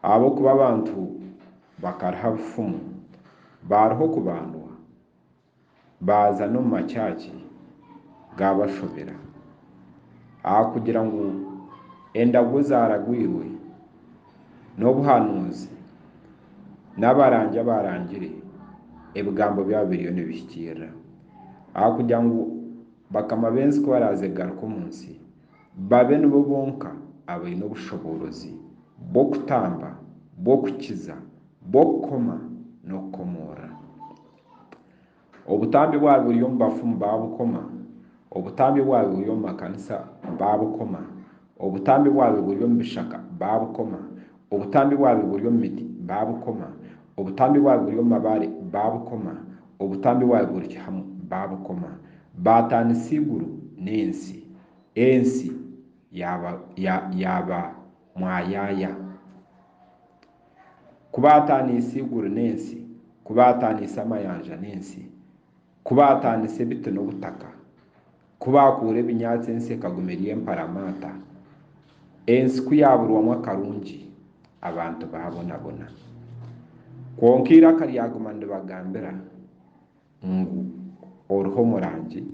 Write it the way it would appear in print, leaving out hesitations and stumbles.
Ahabw'okuba abantu bakaruha bufumu, baaruha okubandwa, baaza n'omu makyaki gaabashobera. Ahakugira ngu endagu ezaaragwirwe n'obuhanuuzi n'abarangi abaarangire, ebigambo byabo biriyo nibihikiirira. Ahakugira ngu bakama b'ensi ku baraaze kugaruka omu nsi, babe nibo bonka abaine obushoboorozi bw'okutamba, bw'okukiza, bw'okukoma n'okukomoorora. Obutambi obwabaire buri omu bafumu baabukoma, obutambi obwabaire buri omu makanisa baabukoma, obutambi obwabaire buri omu bishaka baabukoma, obutambi obwabaire buri omu miti baabukoma, obutambi obwabaire buri omu mabaare baabukoma, obutambi obwabaire buri hamwe baabukoma. Baataanisa eiguru n'ensi, ensi yaaba yaaba mwayaaya. Ku baataaniise eiguru n'ensi, ku baataaniise amayanja n'ensi, ku baataanise ebiti n'obutaka, ku baakuura ebinyaatsi ensi ekaguma eri emparamaata, ensi ku yaaburwamu akarungi, abantu baabonabona. Kwonka eiraka ryaguma niribagambira ngu, Oriho omurangi.